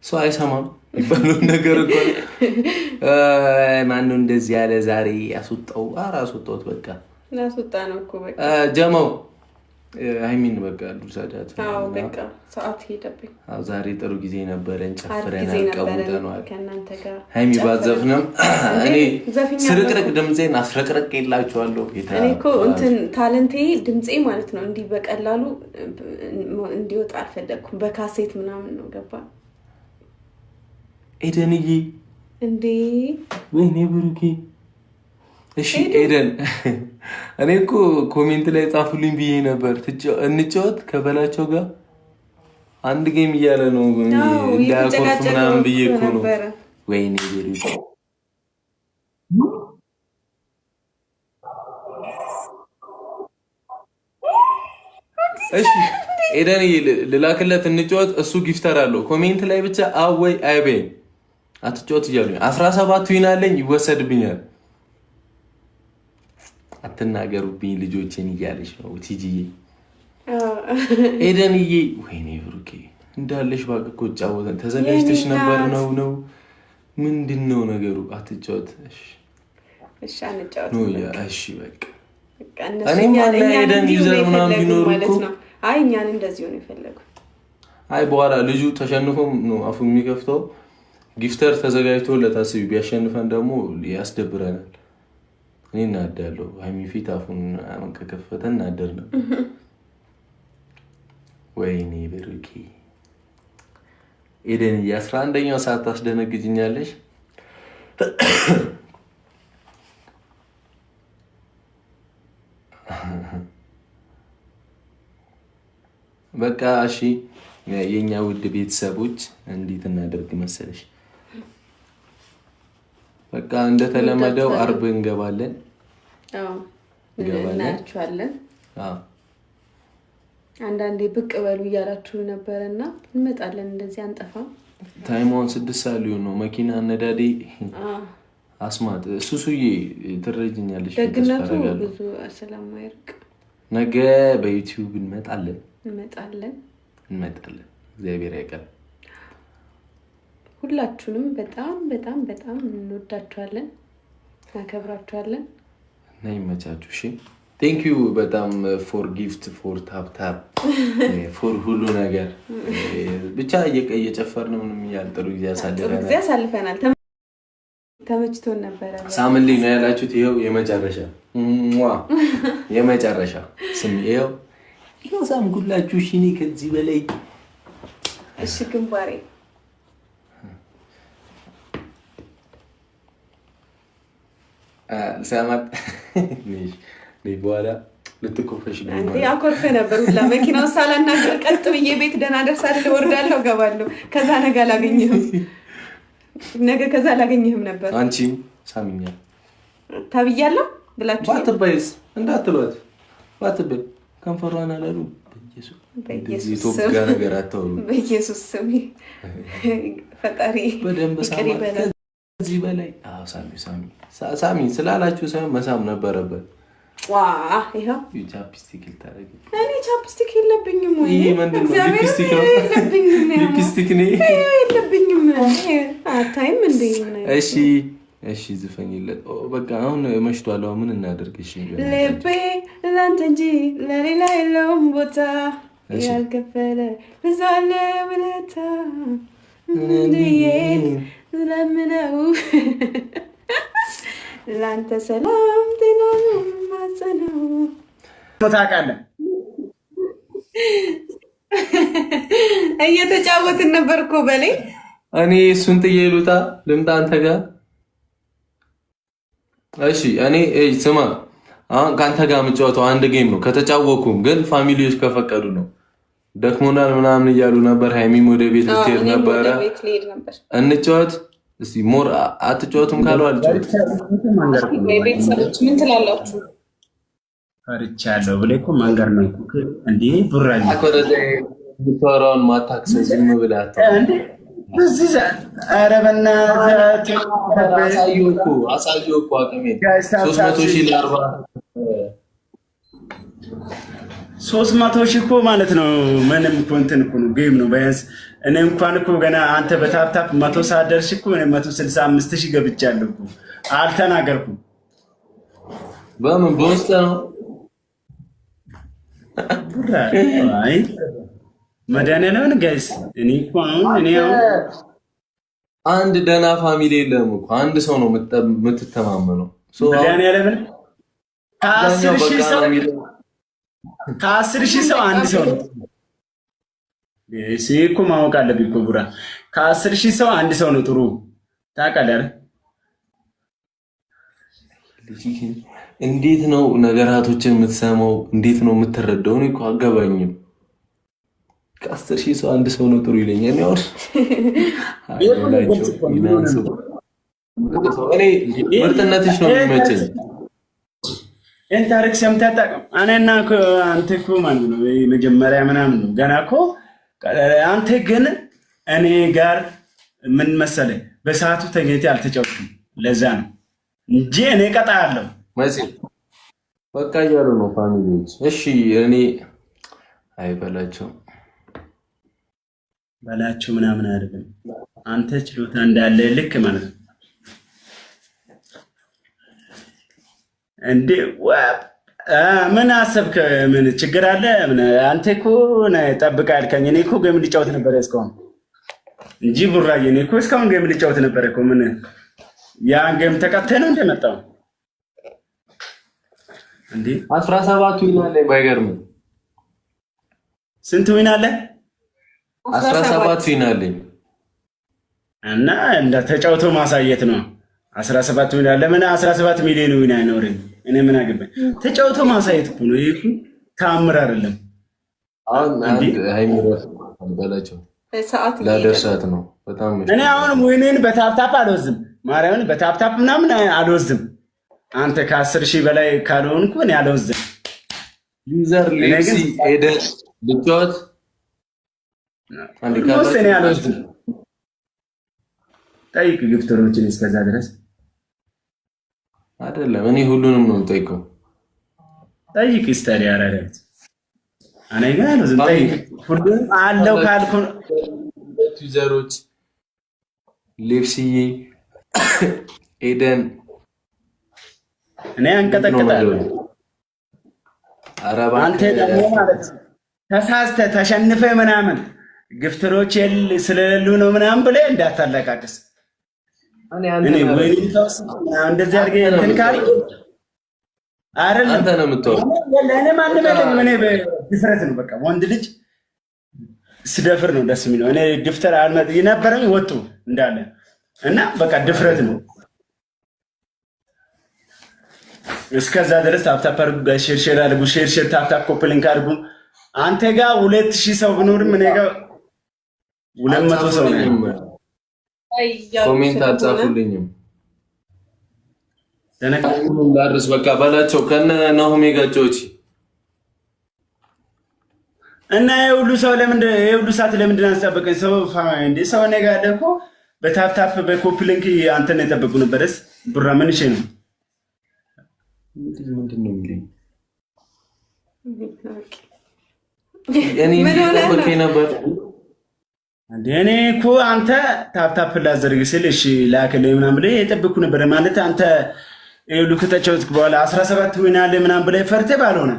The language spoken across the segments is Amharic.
ሰው አይሰማም ይባለው ነገር እኮ ማነው እንደዚህ ያለ ዛሬ ያስወጣው? ኧረ አስወጣሁት በቃ ያስወጣ ነው እኮ በቃ ጀማው ሃይሚን በቃ ልውሰዳት። አዎ በቃ ሰዓት ሄደብኝ። ዛሬ ጥሩ ጊዜ ነበረን፣ አሪፍ ጊዜ ጨፍረናል፣ ነበረን ቀውጠነዋል። ከእናንተ ጋር ሃይሚ ባትዘፍንም እኔ ዘፍኛለሁ። ስርቅርቅ ድምፄን አስረቅረቅ የላችኋለሁ። እኔ እኮ እንትን talent ኤ ድምፄ ማለት ነው እንዲህ በቀላሉ እንዲወጣ አልፈለግኩም። በካሴት ምናምን ነው ገባ ኤደንዬ፣ እንዴ? ወይኔ ብሩኬ። እሺ ኤደን፣ እኔ እኮ comment ላይ ጻፉልኝ ብዬ ነበር። እንጫወት ከበላቸው ጋር አንድ game እያለ ነው እንዳያኮርፍ እየተጨቃጨቁ ምናምን ብዬ እኮ ነው። ነበረ። ወይኔ ብሩኬ። እሺ ኤደን ልላክለት እንጫወት። እሱ gifter አለው። Comment ላይ ብቻ አወይ አይበኝ አትጫወት እያሉኝ 17 win አለኝ ይወሰድብኛል። አትናገሩብኝ ልጆችን እያለች ነው ቲጂዬ። ኤደንዬ ወይኔ ብሩኬ እንዳለሽ እባክህ እኮ እጫወተን ተዘጋጅተሽ የኔ ነበር እናት። ነው ነው ምንድን ነው ነገሩ? አትጫወት። እሺ እሺ አንጫወት። No yeah እሺ በቃ በቃ እነሱ እኔማ እና እኛን ኤደን እንዲሁ user ነው ምናምን የፈለጉን ቢኖሩ ማለት እኮ ነው። አይ እኛን እንደዚሁ ነው የፈለጉ። አይ በኋላ ልጁ ተሸንፎም ነው አፉ የሚከፍተው። Gifter ተዘጋጅቶ ለታስቢ ቢያሸንፈን ደግሞ ያስደብረናል። እኔ እናዳለሁ። ሀይሚ ፊት አፉን ከከፈተ እናደር ነው። ወይኔ ብሩኬ ኤደን 11ኛው ሰዓት ታስደነግጭኛለሽ። በቃ እሺ የእኛ ውድ ቤተሰቦች እንዴት እናደርግ መሰለሽ? በቃ እንደተለመደው አርብ እንገባለን። አዎ እንገባለን። እናያችኋለን። አዎ አንዳንዴ ብቅ በሉ እያላችሁ ነበረ እና እንመጣለን። እንደዚህ አንጠፋም። Time ኡን 6 ሰዓት ሊሆን ነው። መኪና አነዳዴ አስማት ሱሱዬ ትረጅኛለሽ። ደግነቱ ተስፋ አደርጋለሁ። ብዙ ስለማይርቅ ነገ በዩቲዩብ እንመጣለን እንመጣለን። እንመጣለን። እግዚአብሔር ያውቃል። ሁላችሁንም በጣም በጣም በጣም እንወዳችኋለን፣ እናከብራችኋለን። እና ይመቻችሁ። እሺ thank you በጣም for gift, for tap tap, for ሁሉ ነገር። ብቻ እየጨፈርን ምንም እያልን ጥሩ ጊዜ ጥሩ ያሳልፈናል። ጊዜ አሳልፈናል። ተመችቶን ነበረ። ሳምንልኝ ነው ያላችሁት። ይኸው የመጨረሻ ሟ የመጨረሻ ስም ይኸው ይኸው ሳምኩላችሁ። እሺ እኔ ከዚህ በላይ እሺ ግንባሬ ሰማት በኋላ ልትኮፈሽ እንዴ አኮርፌ ነበር ሁላ መኪናውን ሳላናገር ቀጥ ብዬ ቤት ደህና ደርሳለሁ፣ እወርዳለሁ፣ እገባለሁ። ከዛ ነገ አላገኝህም፣ ነገ ከዛ አላገኝህም ነበር። አንቺም ሳሚኛል ተብያለሁ ብላችሁ ባትባይስ እንዳትሏት ባትበይ ከንፈሯን አላሉ። በኢየሱስ ኢትዮጵያ ስም ነገር አታውሩ። በኢየሱስ ስም ፈጣሪ በደንብ ይቅር ሳማ። ይበለን። ከዚህ በላይ አዎ፣ ሳሚ ሳሚ ሳሚ ስላላችሁ ሳይሆን መሳም ነበረበት። ዋ ይኸው Chapstick ልታደርጊ እኔ chapstick የለብኝም ወይ? ይሄ ምንድን ነው? እግዚአብሔርን ሊፕስቲክ ነው? የለብኝም። ያው ሊፕስቲክ ነው። የለብኝም። አታይም እንደ ምን አይነት እሺ እሺ፣ ዝፈኝለት። ኦ፣ በቃ አሁን መሽቷል። አሁን ምን እናደርግ? እሺ ልቤ ላንተ እንጂ ለሌላ የለውም ቦታ፣ እሺ። ያልከፈለ ብዙ አለ ውለታ፣ እንድዬ ለምነው ላንተ ሰላም ጤና ማጸነው። ታውቃለህ። እየተጫወትን ነበር እኮ በላይ። እኔ እሱን ጥዬ ልውጣ ልምጣ አንተ ጋር። እሺ እኔ እይ ስማ፣ አሁን ከአንተ ጋር የምጫወተው አንድ game ነው። ከተጫወኩም ግን family ዎች ከፈቀዱ ነው። ደክሞናል ምናምን እያሉ ነበር። ሃይሚም ወደ ቤት ልትሄድ እኔም ነበረ። ወደ ቤት ልሄድ ነበር። እንጫወት እስቲ። More አትጫወቱም ካሉ አልጫወትም። ወይ ቤተሰቦች ምን ትላላችሁ? ፈርቻለሁ ብለህ እኮ መንገር ነው እኮ እንዴ ቡራዬ። የምታወራውን ማታክሰው ዝም ብለህ አታውራ። እንዴ በዚህ ሰዓት ኧረ በእናትህ። አሳየው እኮ አሳየው እኮ አቅሜን። Guys, tap, 300,000 ለ40 300,000 እኮ ማለት ነው። ምንም እኮ እንትን እኮ ነው game ነው። ቢያንስ እኔ እንኳን እኮ ገና አንተ በ tap tap 100 ሳደርሽ እኮ እኔ 165 ሺህ ገብቻለሁ እኮ አልተናገርኩም። በምን በውስጥ ነው ቡራ አይ መድኃኒዓለምን guys፣ እኔ እኮ አሁን እኔ አሁን አንድ ደህና family የለም እኮ አንድ ሰው ነው የምትተማመነው። መድኃኒዓለምን ከ10 ሺህ ሰው አንድ ሰው ነው። እሺ እኮ ማወቅ አለብኝ እኮ ቡራ፣ ከ10 ሺህ ሰው አንድ ሰው ነው። ጥሩ ታውቃለህ አይደል? እንዴት ነው ነገራቶችን የምትሰማው? እንዴት ነው የምትረዳው? እኔ እኮ አገባኝም። ከ10 ሺህ ሰው አንድ ሰው ነው ጥሩ ይለኛል። እኔ ምርጥነትሽ ነው የሚመቸኝ። ይህን ታሪክ ሰምተህ አታውቅም? እኔና አንተ እኮ ማለት ነው መጀመሪያ ምናምን ነው ገና እኮ አንተ ግን እኔ ጋር ምን መሰለህ በሰዓቱ ተገኝተህ አልተጫወትኩም። ለዛ ነው እንጂ እኔ እቀጣለሁ። መቼ በቃ እያሉ ነው family ዎች። እሺ እኔ አይበላቸው በላቸው ምናምን አይደለም። አንተ ችሎታ እንዳለ ልክ ማለት ነው እንዴ? ምን አሰብክ? ምን ችግር አለ? ምን አንተ እኮ ጠብቃ ያልከኝ፣ እኔ እኮ game ልጫወት ነበር እስካሁን እንጂ ቡራዬ፣ እኔ እኮ እስካሁን game ልጫወት ነበር እኮ። ምን ያን game ተቀጥተህ ነው እንደመጣው እንዴ? 17 win አለኝ። ባይገርምም ስንት win አለ? 17 win አለኝ። እና እንደ ተጫውቶ ማሳየት ነው። 17 win አለ። ምን 17 ሚሊዮን win አይኖርም። እኔ ምን አገባኝ? ተጫውቶ ማሳየት እኮ ነው። ይሄ እኮ ተአምር አይደለም። አሁን አንድ ሃይሚ በላቸው ሰዓት ላደርሳት ነው። በጣም እኔ አሁን win ን በ tap tap አልወዝም፣ ማርያምን በ tap tap ምናምን አልወዝም። አንተ ከ10 ሺህ በላይ ካልሆንኩ እኔ አልወዝም። user ሌክሲ ኤደን ልጫወት almost እኔ አልወዝም። ጠይቅ gifter ኦችን እስከዛ ድረስ አይደለም። እኔ ሁሉንም ነው የምጠይቀው። ጠይቅ ስተዲ አራዳት እኔ ግን አልወዝም። ጠይቅ ሁሉንም አለው ካልኩ user ኦች ሌፕሲዬ ኤደን እኔ አንቀጠቅጣለሁ። ኧረ አንተ ደግሞ ማለት ነው ተሳስተህ ተሸንፈህ ምናምን gifter ኦች ስለሌሉ ነው ምናምን ብለህ እንዳታለቃቅስ። እኔ ወይኔ ተወስድ ምናምን እንደዚህ አድርገህ እንትን ካልክ አይደለም አንተ ነው የምትወው። ለእኔ ማንም የለኝም። እኔ ድፍረት ነው በቃ ወንድ ልጅ ስደፍር ነው ደስ የሚለው። እኔ gifter አልመጥ የነበረኝ ወጡ እንዳለ እና በቃ ድፍረት ነው። እስከዛ ድረስ tap tap አድርጉ፣ share share አድርጉ፣ share share tap tap copy link አድርጉ። አንተ ጋር 2000 ሰው ቢኖርም እኔ ጋር 200 ሰው ነው። comment አልጻፉልኝም። ላድርስ በቃ በላቸው ከነ ናሆሜ ጋር ጨውጪ። እና የሁሉ ሰው ለምንድን የሁሉ ሰዓት ለምንድን አስጠበቀኝ? ሰው እንዴ ሰው እኔ ጋር ያለ እኮ በ tap tap በ copy link አንተን የጠበቁ ነበረስ። ቡራ ምን እሺ ነው ምንድን ነው የሚለኝ? እኔ ምን ሆነህ ነው? ጠበቀኝ ነበር። እንዴ እኔ እኮ አንተ tap tap ላዘርግ ስል እሺ ላክልኝ ምናምን ብለህ የጠበቅኩ ነበረ። ማለት አንተ ይኸውልህ ከተጫወትክ በኋላ 17 win አለ ምናምን ብለህ ፈርተህ ባልሆነ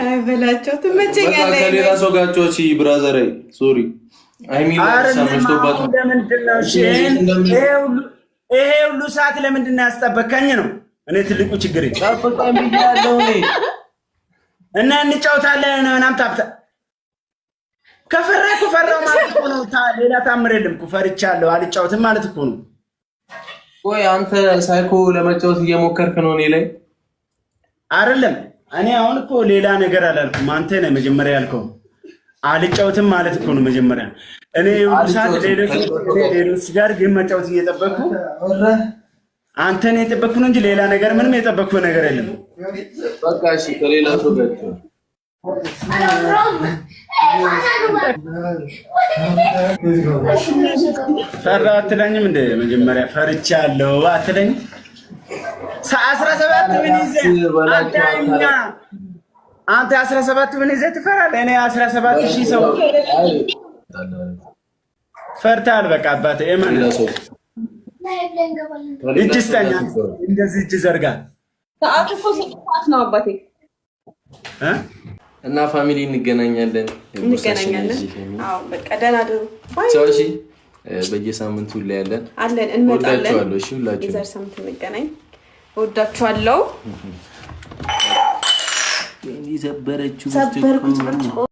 አይ በላቸው፣ ትመቸኛለህ። ከሌላ ሰው ጋር ጨውጪ brother። Sorry አይሚ መሽቶባት አሁን ለምንድን ነው እሺ፣ ይሄ ሁሉ ሰዓት ለምንድን ነው ያስጠበከኝ ነው እኔ ትልቁ ችግሬ። ጠብቀኝ ብያለሁ እኔ። እና እንጫወታለን ምናምን tap tap ከፈራ እኮ ፈራው ማለት እኮ ነው። ሌላ ታምር የለም እኮ ፈርቻለሁ አልጫወትም ማለት እኮ ነው። ቆይ አንተ ሳይኮ ለመጫወት እየሞከርክ ነው እኔ ላይ። አይደለም እኔ አሁን እኮ ሌላ ነገር አላልኩም። አንተ ነህ መጀመሪያ ያልከው አልጫወትም ማለት እኮ ነው መጀመሪያ። እኔ የሁሉ ሰዓት ሌሎች ጋር ግን መጫወት እየጠበቅኩ አንተን የጠበቅኩ ነው እንጂ ሌላ ነገር ምንም የጠበቅኩ ነገር የለም። በቃ እሺ፣ ከሌላ ሰው ጋር ጨዋታ። ፈራ አትለኝም እንደ መጀመሪያ ፈርቻለሁ አትለኝም? 17 ምን ይዘህ አንተ አንተ 17 ምን ይዘህ ትፈራለህ? እኔ 17,000 ሰው ፈርተሃል። በቃ አባቴ እመን። እጅ ስጠኝ፣ እንደዚህ እጅ ዘርጋ። ሰዓቱ እኮ 6 ሰዓት ነው አባቴ። እና family እንገናኛለን፣ እንገናኛለን። አዎ በቃ ደህና ደሩ። ቻው። እሺ፣ በየሳምንቱ ላይ ያለን አለን፣ እንመጣለን። እወዳችኋለሁ። እሺ ሁላችሁም የዛሬ ሳምንት እንገናኝ። እወዳችኋለሁ። ሰበረችው ሰበርኩት ብርጭቆ።